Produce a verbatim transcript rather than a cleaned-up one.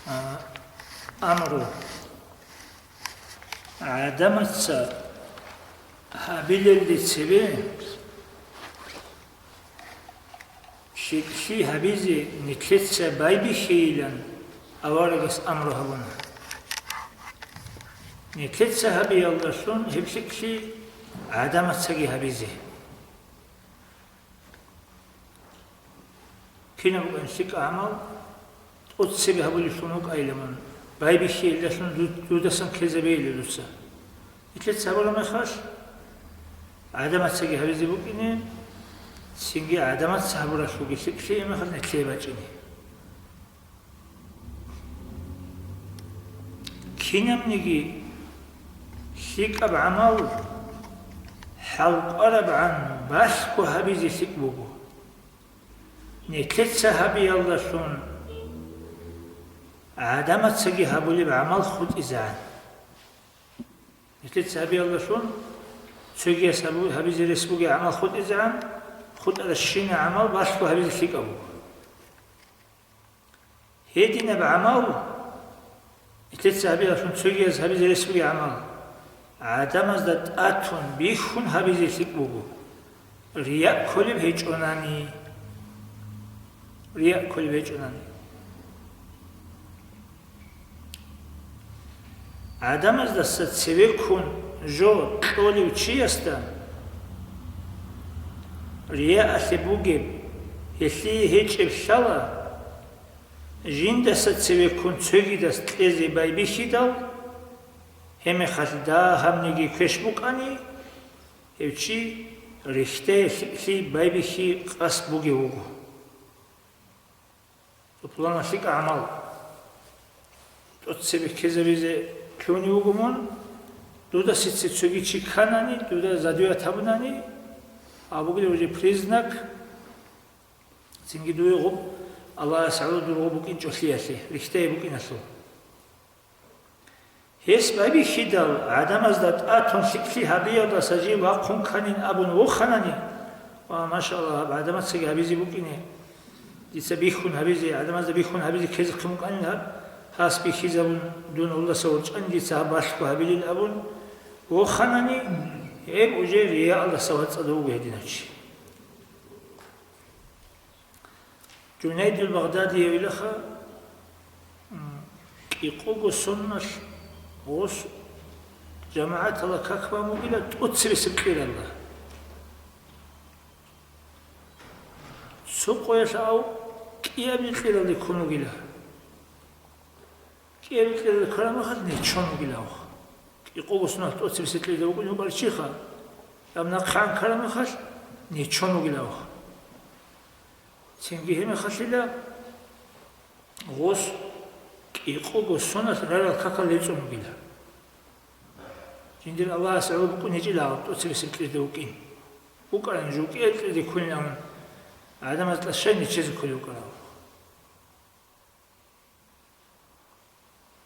А, амру. ГӀадамаца гьабилелде цебе лъикӀлъи гьабизе нилъеца байбихьейилан аварагас амру гьабуна. Нилъеца гьабиялдалъун гьеб лъикӀлъи гӀадамацаги гьабизе. Кинаб букӀан лъикӀ гӀамал тӀоцебе гьабулевлъун вукӀайилан, байбихьейилалъун ду-, дудасан ккезабейила дуца. Нилъеца гьабураб мехалъ, гӀадамацаги гьабизе букӀине, цинги гӀадамаца гьабуралъулги лъикӀлъи мехалъ нилъее бачӀине. Кинабниги лъикӀаб гӀамал хӀалкӀварабгӀан балъго гьабизе лъикӀ буго. Нилъеца гьабиялдалъун гӀадамацаги гьабулеб гӀамал хутӀизегӀан. Нилъеца гьабиялдалъун цогияс гьабу-, гьабизе рес бугеб гӀамал хутӀизегӀан, хутӀарабщинаб гӀамал балъго гьабизе лъикӀаб буго. Гьединаб гӀамал, нилъеца гьабиялдалъун цогияс гьабизе рес бугеб гӀамал, гӀадамазда тӀатун бихьун гьабизе лъикӀ буго, рия кколеб гьечӀонани. Рия кколеб гьечӀонани. ГӀадамаздаса цевеккун жо кьолев чиясда риялъе бугеб, гьелъие гьечӀеб лъала, жиндаса цевеккун цогидас кьезе байбихьидал, гьебмехалъ дагьабниги квеш букӀани, гьев чи рихьдае лъикӀлъи байбихьи къасд бугев вуго. Цо пуланаб лъикӀаб гӀамал тӀоцебе ккезабизе лъугьунев вуго мун, дуда сице цоги чи кканани, дуда задуят гьабунани, абугилев уже признак, цинги дуе гъуб, Аллагьас гӀоло дур гъуб букӀинчӀолъиялъе, рихьдае букӀиналъул. Гьес байбихьидал, гӀадамазда тӀатун лъикӀлъи гьабиялдаса жив вахъун кканин абун воханани, ва, машаллагь, гьаб гӀадамацаги гьабизе букӀине, дица бихьун гьабизе, гӀадамазда бихьун гьабизе ккезехъин букӀанин гьаб, гьас бихьизабун, дун гьелдаса ворчӀани дица гьаб балъго гьабилин абун воханани, гьеб уже риялдаса вацӀцӀадав вуго гьединав чи. Жунайдул Багъдадиявилаха, м, кӀикъого соналъ гъос жамагӀаталда как бан бугила тӀоцебесеб кьиралда. Цо къоялъ ав кӀиабилеб кьиралде ккун вугила. КӀиабилеб кьиралде ккараб мехалъ нечон вугилавха. КӀикъого соналъ тӀоцебесеб кьиралда вукӀун вукӀарав чиха, гьаб нахъегӀан ккараб мехалъ нечон вугилавха. Цинги гьебмехалъила гъос кӀикъого соналъ рарал какал гьечӀун вугила. Жиндир Аллагьас гӀоло букӀун гьечӀила гьав тӀоцебесеб кьирда вукӀин. БукӀаран жо кӀиабилеб кьирде ккунин абун, гӀадамаз тӀашай нечезе кколев вукӀарав.